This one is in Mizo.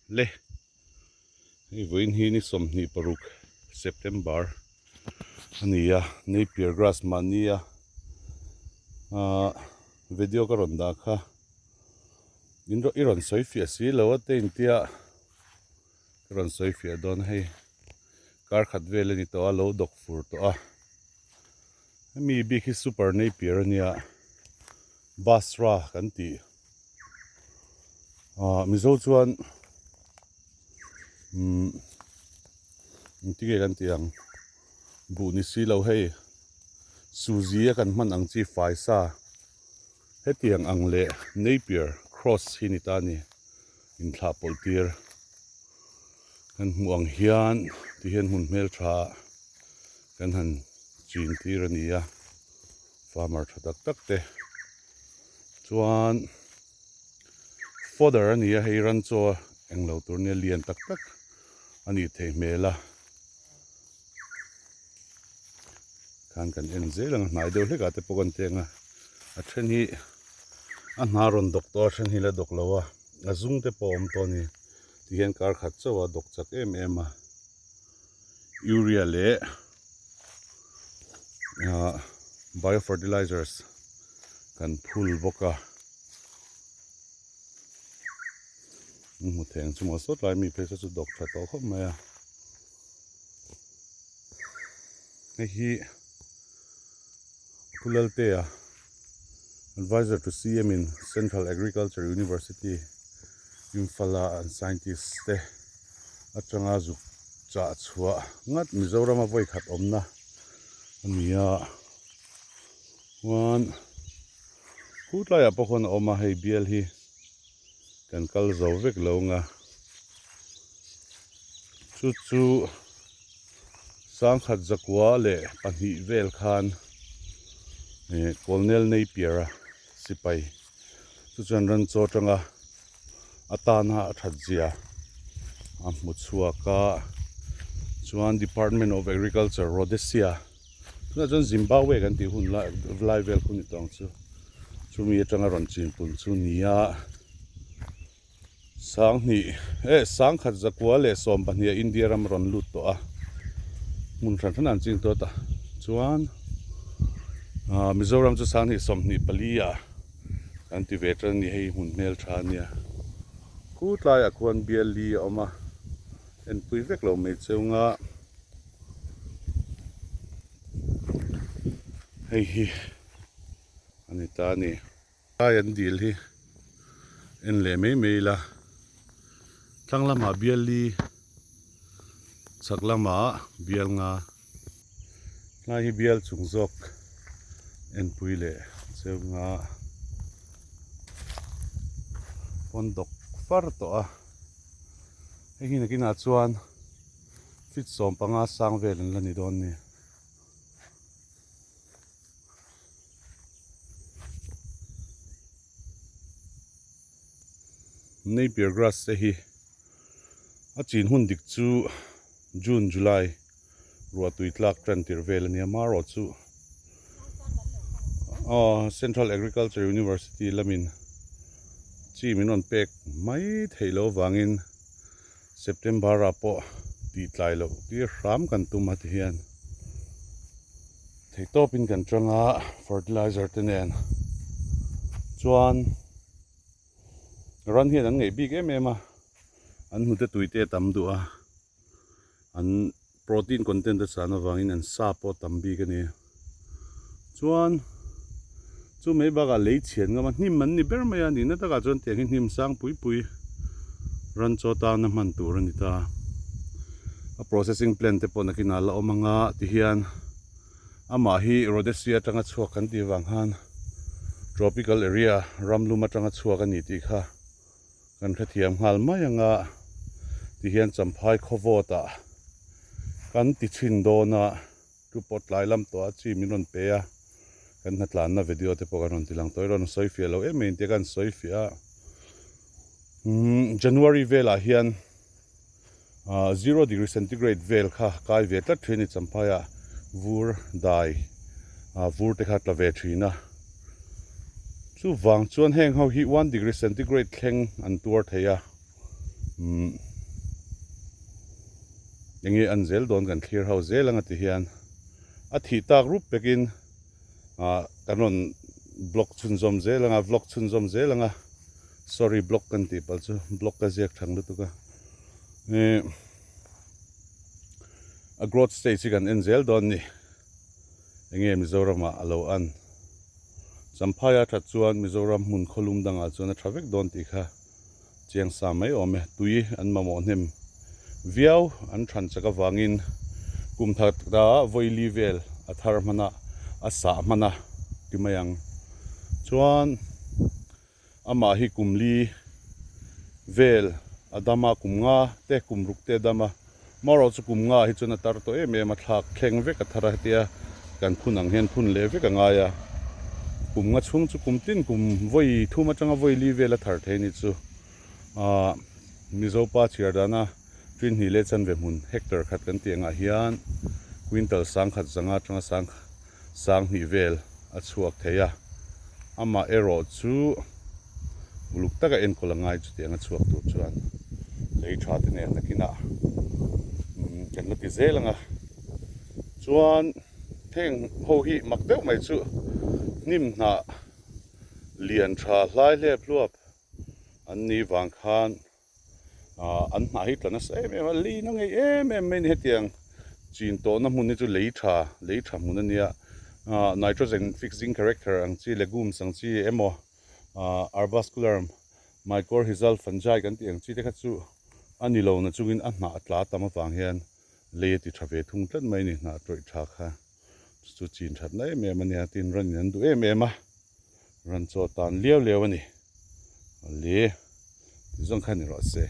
Le hei vawiin hi ni 26 September a ni a, Napier grass mahnia ahh video ka rawn dah kha in i rawn sawi fiah si lo a te intia ka rawn sawi fiah dawn a hei kar khat vel a ni tawh a lo dawk fur tawh a hemi bik hi super Napier a nia Basra kan tih. Ahh mizo chuan umm engtin nge kan tih ang buh ni si lo hei suzi a kan hman ang chi fai sa hetiang ang leh napier cross hi ni ta a ni inthlah pawlh tir kan hmuh ang hian ti hian hmun hmeltha kan han chin tir a ni a farmer tha tak tak te. Chuan fodder a ni a hei ran chaw eng lo tur nia lian tak tak a nih theih hmel a khan kan en zel ang a hnai deuh hlek ah te pawh kan teng a a then hi a hna rawn dawk tawh a a then hi la dawk lo a a zung te pawh a awm tawh a ni tihian kar khat chauh a dawk chak em em a urea leh ah bio fertilizers kan phul bawk a hmu thei ang chu maw sawt lai mi phei saw chu dawk tha tawh khawp mai a hei hi Pu Laltea advisor to CM in Central Agriculture University Imphal a an scientist te atanga zuk chah chhuah ngat Mizoram a vawi khat awmna a ni a chuan khutlaiah pawh khawn a awm a hei bial hi kan kal zo vek lo ang a chu chu sangkhat zakua leh pahnih vel khan ih colonel Napier a sipai chu chuan ran chaw atanga a tana a that zia a hmu chhuak a chuan department of agriculture Rhodesia tunah chuan Zimbabwe kan tih hun lai lai vel khu ni tawh ang chu chumi atanga rawn chinpun chu nia sanghnih eh sangkhat zakua leh sawm pahnih ah India ram rawn lut tawh a hmun hran hran an ching tawh ta chuan ah Mizoram chu sanghnih 24 ah Kan ti ve tan a ni hei hmun hmel tha a nia khu tlaiah khuan bial li a awm a enpui vek lo mai cheu nga hei hi a ni ta a ni tlai an dil hi en leh mai mai ila thlang lamah bial li chhak lamah bial nga. Tlai hi bial chung zawk enpui leh cheu nga pawn dawk far tawh a hei hi nakinah chuan feet 15 sang vel an la ni dawn a ni. Napier grass te hi a chin hun dik chu June July ruah tui tlak tan tirh vel a nia marawh chu aw Central Agriculture University lamin chi min rawn pek mai theih loh avangin September ah pawh tih tlai loh tir hram kan tum a ti hian theihtawpin kan tang a fertilizer te nen chuan ran hian an ngeih bik em em a an hnute tui te a tam duh a an protein content a chan avangin an sa pawh a tam bik a ni chuan chu mai bakah lei chhian ngam a hnim an ni ber mai a nihna takah chuan tiang hi hnim sang pui pui ran chaw tana hman tur a ni ta a processing plant te pawh nakinah la awm anga tihian amah hi Rhodesia atanga chhuak kan tih vang khan tropical area ram lum atanga chhuak a ni tih kha kan hrethiam nghal mai anga tihian champhai khawvawt ah kan ti chhin dawn a chu pawh tlai lam tawh a chi min rawn pe a kan hnatlanna video te pawh kan rawn ti lang tawh i rawn sawi fiah lo em em te kan sawi fiah a umm January velah hian ah zero degree centigrade vel kha kai ve tlat thin a ni champhai ah vur dai ah vur te kha tla ve thin a chuvang chuan heng ho hi one degree centigrade thleng an tuar thei a. Umm enge an zel dawn kan thlir ho zel anga ti hian a thih tak rup pekin ah kan rawn block chhunzawm zel anga vlog chhunzawm zel anga sorry block kan tih palh chu block ka ziak thang lutuk a ih a growth stage hi kan en zel dawn a ni enge Mizoram ah a lo an Champhai a that chuan Mizoram hmun khawlum dangah chuan a tha vek dawn tih kha. Chiang sa mai awm e. Tui an mamawh hnem viau an than chak avangin kum that ah vawili vel a thar hman a, a sah hman a ti mai ang. Chuan amah hi kum li vel a dam a, kum nga te kum ruk te a dam a. Marawh chu kum nga hi chuan a tar tawh em em a, thlak thleng vek a thar a, hetia kan phun ang hian phun leh vek a ngai a, kum nga chhung chu kum tin kum vawi thum atanga vawi li vel a thar thei a ni chu. Aaa Mizo pa chhiar dana ṭin hnih leh chanve hmun hectare khat kan tih angah hian quintal sangkhat zanga atanga sang sang hnih vel a chhuak thei a, amah erawh chu uluk taka enkawl a ngai chutiang a chhuak tur chuan lei tha te nen nakinah kan la ti zel ang a, chuan heng ho hi mak deuh mai chu hnim hnah lian tha hlai hlep hluap an ni vang khan. Ahh an hnah hi tla nasa em em a, lei na ngei em em mai a ni hetiang chin tawhna hmun hi chu lei tha lei tha hmun a nia ahh nitrogen fixing character ang chi legumes ang chi emaw ahh arbuscular mycorrhizal fungi kan tih ang chi te kha chu a ni lo na chungin a hnah tla tam avang hian lei a ti tha ve thung tlat mai a ni hnah tawih tha kha chu chu chin thatna em em a nia tin ran in an duh em em a. Ran chaw tan liau liau a ni. Awle, ti zawng kha ni rawh se.